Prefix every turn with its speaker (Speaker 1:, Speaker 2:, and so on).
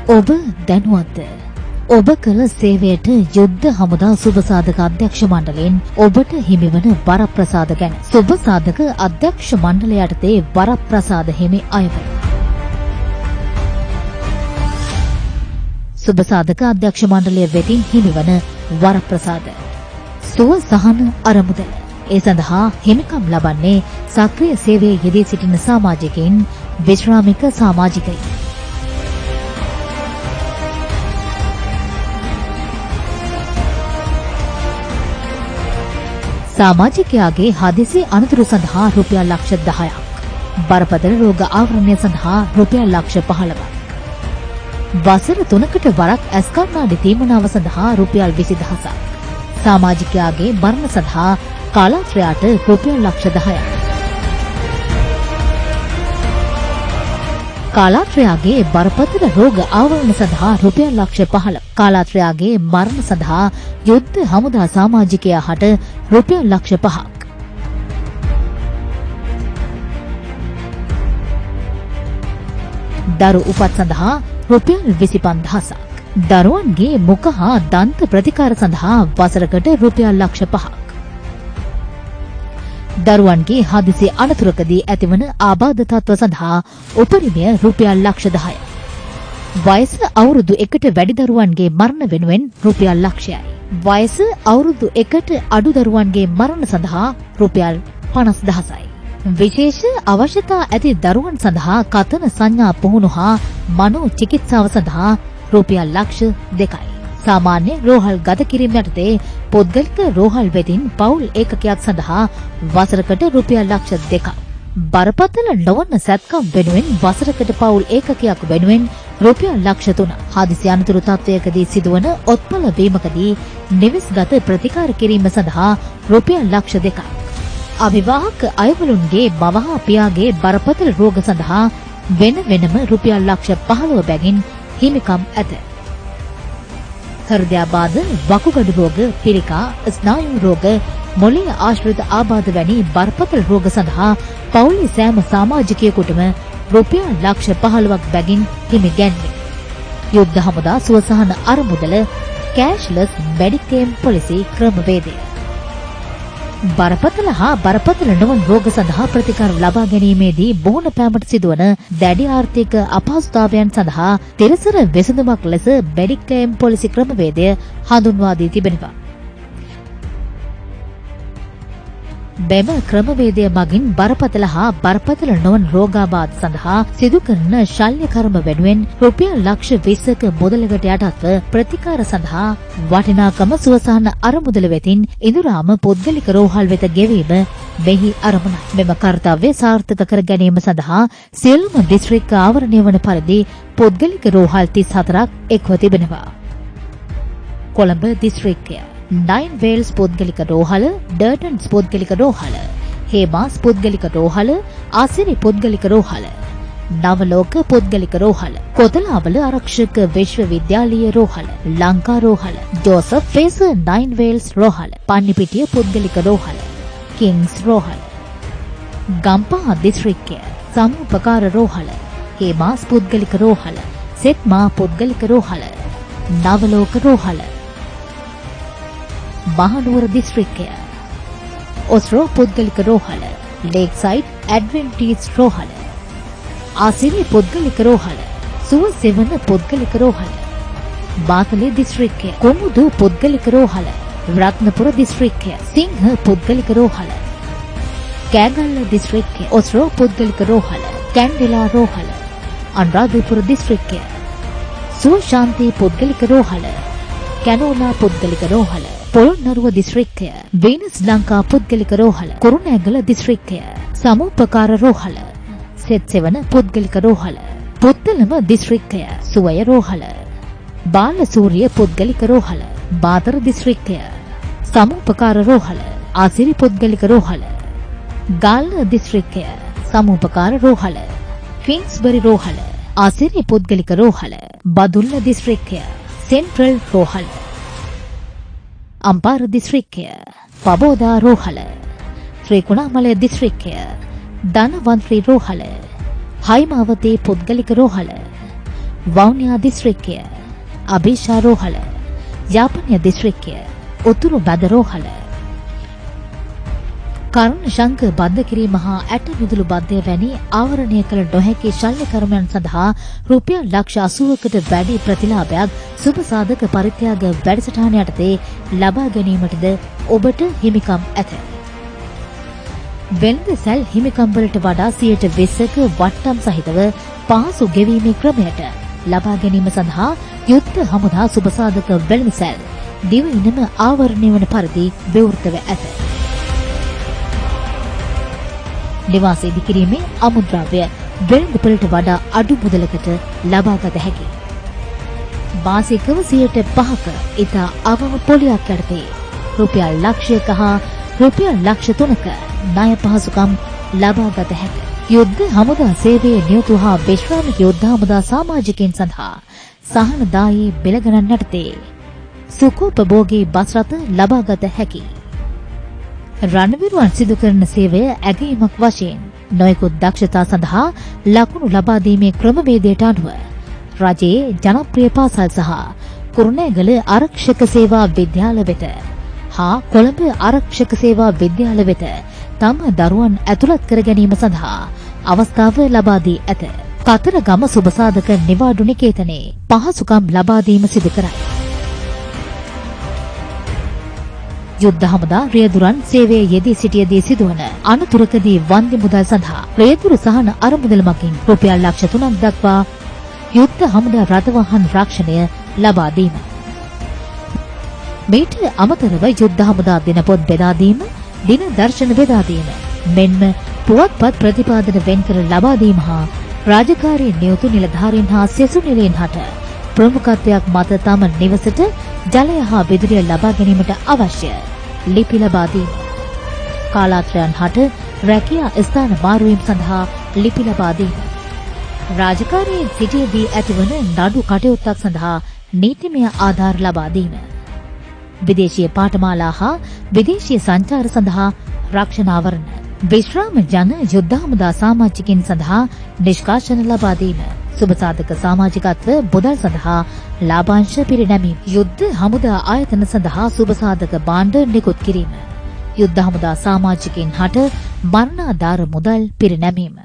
Speaker 1: ඔබ දැනුවත්ද? ඔබ කළ සේවයට යුද්ධ හමුදා සුබසාධක අධ්‍යක්ෂ මණ්ඩලයෙන් ඔබට හිමිවන වරප්‍රසාද ගැන සුබසාධක අධ්‍යක්ෂ මණ්ඩලය යටතේ වරප්‍රසාද හිමි අයව. සුබසාධක අධ්‍යක්ෂ මණ්ඩලය වෙතින් හිමිවන වරප්‍රසාද සුව සහන අරමුදල. ඒ සඳහා හිමිකම් ලබන්නේ සක්‍රිය සේවයේ යෙදී සිටින සමාජිකයින්, විශ්‍රාමික සමාජිකයින්. සමාජිකයාගේ හදිසි අනතුරු සඳහා රුපියල් ලක්ෂ 10ක්, බරපතල රෝග ආවරණය සඳහා රුපියල් ලක්ෂ 15ක්, වසර 3කට වරක් ඇස් කණ්ණාඩි තීමනාව සඳහා රුපියල් 20,000ක්, සමාජිකයාගේ මරණ සඳහා කාලාශ්‍රයාට රුපියල් ලක්ෂ 10ක්, කාලාශ්‍රයාගේ බරපතල රෝග ආවරණ සඳහා රුපියල් ලක්ෂ 15, කාලාශ්‍රයාගේ මරණ සඳහා යුද්ධ හමුදා සමාජිකයා හට රුපියල් ලක්ෂ 5ක්, දරු උපත් සඳහා රුපියල් 25,000ක්, දරුවන්ගේ මුඛ හා දන්ත ප්‍රතිකාර සඳහා වසරකට රුපියල් ලක්ෂ 5ක්, දරුවන්ගේ හදිසි අනතුරකදී ඇතිවන ආබාධ තත්ත්ව සඳහා උපරිමය රුපියල් ලක්ෂ 10යි. වයස අවුරුදු 1ට වැඩි දරුවන්ගේ මරණ වෙනුවෙන් රුපියල් ලක්ෂයයි. වයස අවුරුදු 1ට අඩු දරුවන්ගේ මරණ සඳහා රුපියල් 50,000යි. විශේෂ අවශ්‍යතා ඇති දරුවන් සඳහා කතන සංඥා පුහුණු හා මනෝ චිකිත්සාව සඳහා රුපියල් ලක්ෂ 2යි. සාමාන්‍ය රෝහල් ගත කිරීම යටතේ පොද්ගලික රෝහල් වෙතින් පවුල් ඒකකයක් සඳහා වසරකට රුපියල් ලක්ෂ 2ක්, බරපතල නොවන සැත්කම් වෙනුවෙන් වසරකට පවුල් ඒකකයක් වෙනුවෙන් රුපියල් ලක්ෂ 3, හදිසි අනතුරු තත්ත්වයකදී සිදුවන ඔත්පල වීමකදී නිවෙස්ගත ප්‍රතිකාර කිරීම සඳහා රුපියල් ලක්ෂ 2ක්, අවිවාහක අයවලුන්ගේ මව හා පියාගේ බරපතල රෝග සඳහා වෙන වෙනම රුපියල් ලක්ෂ 15 බැගින් හිමිකම් ඇත. හෘදයාබාධ, වකුගඩු රෝග, පිළිකා, ස්නායු රෝග, මොළය ආශ්‍රිත ආබාධ වැනි බරපතල රෝග සඳහා පවුලේ සෑම සමාජිකයෙකුටම රුපියල් ලක්ෂ 15ක් බැගින් හිමි ගැන්වේ. යුද්ධ හමුදා සුවසහන අරමුදල කෑෂ්ලස් මෙඩික්ලේම් පොලිසි ක්‍රමවේදය. බරපතල හා බරපතල නොවන රෝග සඳහා ප්‍රතිකාර ලබා ගැනීමේදී මුහුණ පෑමට සිදුවන දැඩි ආර්ථික අපහසුතාවයන් සඳහා තිරසර විසඳුමක් ලෙස මෙඩික්ලේම් පොලිසි ක්‍රමවේදය හඳුන්වා දී තිබෙනවා. මෙම ක්‍රමවේදය මගින් බරපතල හා බරපතල නොවන රෝගාබාධ සඳහා සිදු කරන ශල්‍ය කර්ම වෙනුවෙන් රුපියල් ලක්ෂ 20ක මුදලකට යටත්ව ප්‍රතිකාර සඳහා වටිනාකම සුවසහන අරමුදල වෙතින් ඉඳුරාම පොද්ගලික රෝහල් වෙත ගෙවීම මෙහි අරමුණයි. මෙම කර්තව්‍ය සාර්ථක කර ගැනීම සඳහා සියලුම දිස්ත්‍රික්ක ආවරණය වන පරිදි පොද්ගලික රෝහල් 34ක් එක්ව තිබෙනවා. කොළඹ දිස්ත්‍රික්කය නයින් වේල්ස් පොද්ගලික රෝහල, ඩර්ටන්ස් පොද්ගලික රෝහල, හේමාස් පොද්ගලික රෝහල, ආසිරි පොද්ගලික රෝහල, නවලෝක පොද්ගලික රෝහල, කොතලාවල ආරක්ෂක විශ්වවිද්‍යාලීය රෝහල, ලංකා රෝහල, ජෝසප් ෆේසර් නයින් වේල්ස් රෝහල, පන්නිපිටිය පොද්ගලික රෝහල, කිංස් රෝහල, ගම්පහ දිස්ත්‍රික්කය සමුපකාර රෝහල, හේමාස් පොද්ගලික රෝහල, සෙත්මා පොද්ගලික රෝහල, නවලෝක රෝහල, මහනුවර දිස්ත්‍රික්කය ඔස්රෝ පොද්ගලික රෝහල, ලේක්සයිඩ් ඇඩ්වෙන්ටිස් රෝහල, ආසිරි පොද්ගලික රෝහල, සුව සෙවන පොද්ගලික රෝහල, මාතලේ දිස්ත්‍රික්කය කොමුදු පොද්ගලික රෝහල, රත්නපුර දිස්ත්‍රික්කය සිංහ පොද්ගලික රෝහල, කෑගල්ල දිස්ත්‍රික්කය ඔස්රෝ පොද්ගලික රෝහල, කැන්ඩෙලා රෝහල, අනුරාධපුර දිස්ත්‍රික්කය සුව ශාන්ති පොද්ගලික රෝහල, කැනෝලා පොද්ගලික රෝහල, පොළොන්නරුව දිස්ත්‍රික්කය වීනස් ලංකා පුද්ගලික රෝහල, කුරුණෑගල දිස්ත්‍රික්කය සමුපකාර රෝහල, සෙත්සෙවන පුද්ගලික රෝහල, පුත්තලම දිස්ත්‍රික්කය සුවය රෝහල, බාලසූරිය පුද්ගලික රෝහල, මාතර දිස්ත්‍රික්කය සමුපකාර රෝහල, ආසිරි පුද්ගලික රෝහල, ගාල්ල දිස්ත්‍රික්කය සමුපකාර රෝහල, ක්වීන්ස්බරි රෝහල, ආසිරි පුද්ගලික රෝහල, බදුල්ල දිස්ත්‍රික්කය සෙන්ට්‍රල් රෝහල, අම්පාර දිස්ත්‍රික්කය පබෝදා රෝහල, ත්‍රිකුණාමලය දිස්ත්‍රික්කය ධනවන්ත්‍රි රෝහල, හයිමාවතී පුද්ගලික රෝහල, වවුනියා දිස්ත්‍රික්කය, අබේෂා රෝහල, යාපනය දිස්ත්‍රික්කය, උතුරු මැද රෝහල. කරුණ ශංක බද්ධ කිරීම හා ඇට මිදුළු බද්ධය වැනි ආවරණය කළ නොහැකි ශල්‍ය කර්මයන් සඳහා රුපියල් ලක්ෂ 80කට වැඩි ප්‍රතිලාභයක් සුබ සාධක පරිත්‍යාග වැඩසටහන යටතේ ලබා ගැනීමටද ඔබට හිමිකම් ඇත. වෙළඳ සැල් හිමිකම් වලට වඩා 20%ක වට්ටම් සහිතව පහසු ගෙවීමේ ක්‍රමයට ලබා ගැනීම සඳහා යුද්ධ හමුදා සුබ සාධක වෙළඳ සැල් දිවයිනම ආවරණය වන පරිදි විවෘතව ඇත. නිවාස ඉදිකිරීමේ අමුද්‍රව්‍ය වෙළඳපළට වඩා අඩු මුදලකට ලබාගත හැකි. මාසිකව 5%ක ඉතා අවම පොලියක් යටතේ රුපියල් ලක්ෂයක හා රුපියල් ලක්ෂ 3ක ණය පහසුකම් ලබාගත හැක. යුද්ධ හමුදා සේවයේ නියුතු හා විශ්‍රාමික යුද්ධ හමුදා සමාජිකයින් සඳහා සහනදායී බිල ගණන් යටතේ සුඛෝපභෝගී බස් රථ ලබාගත හැකි. රණවිරුවන් සිදු කරන සේවය ඇගයීමක් වශයෙන් නොයෙකුත් දක්ෂතා සඳහා ලකුණු ලබා දීමේ ක්‍රමවේදයට අනුව රජයේ ජනප්‍රිය පාසල් සහ කුරුණෑගල ආරක්ෂක සේවා විද්‍යාල වෙත හා කොළඹ ආරක්ෂක සේවා විද්‍යාල වෙත තම දරුවන් ඇතුළත් කර ගැනීම සඳහා අවස්ථාව ලබා දී ඇත. කතරගම සුබසාධක නිවාඩු නිකේතනයේ පහසුකම් ලබා දීම සිදු කරයි. යුද්ධ හමුදා රියදුරන් සේවයේ යෙදී සිටියදී සිදුවන අනතුරකදී වන්දි මුදල් සඳහා රියදුරු සහන අරමුදල මගින් රුපියල් ලක්ෂ 3ක් දක්වා යුද්ධ හමුදා රථවාහන රක්ෂණය ලබා දීම. මීට අමතරව යුද්ධ හමුදා දිනපොත් බෙදා දීම, දින දර්ශන බෙදා දීම, මෙන්ම පුවත්පත් ප්‍රතිපාදන වෙන් කර ලබා දීම හා රාජකාරී නියුතු නිලධාරීන් හා සෙසු නිලයන් හට ප්‍රමුඛත්වයක් මත තම නිවසට ජලය හා විදුලිය ලබා ගැනීමට අවශ්‍ය ලිපි ලබා දීම. කාලාත්‍රයන් හට රැකියා ස්ථාන මාරුවීම සඳහා ලිපි ලබා දීම. රාජකාරියේ සිටියදී ඇතිවන නඩු කටයුත්තක් සඳහා නීතිමය ආධාර ලබා දීම. විදේශීය පාඨමාලා හා විදේශීය සංචාර සඳහා රක්ෂණාවරණ. විශ්‍රාම ජන යුද්ධ හමුදා සමාජිකින් සඳහා නිෂ්කාශන ලබා දීම. සුබසාධක සමාජිකත්ව මුදල් සඳහා ලාභාංශ පිරිනැමීම. යුද්ධ හමුදා ආයතන සඳහා සුබසාධක භාණ්ඩ නිකුත් කිරීම. යුද්ධ හමුදා සමාජිකින් හට මරණාධාර මුදල් පිරිනැමීම.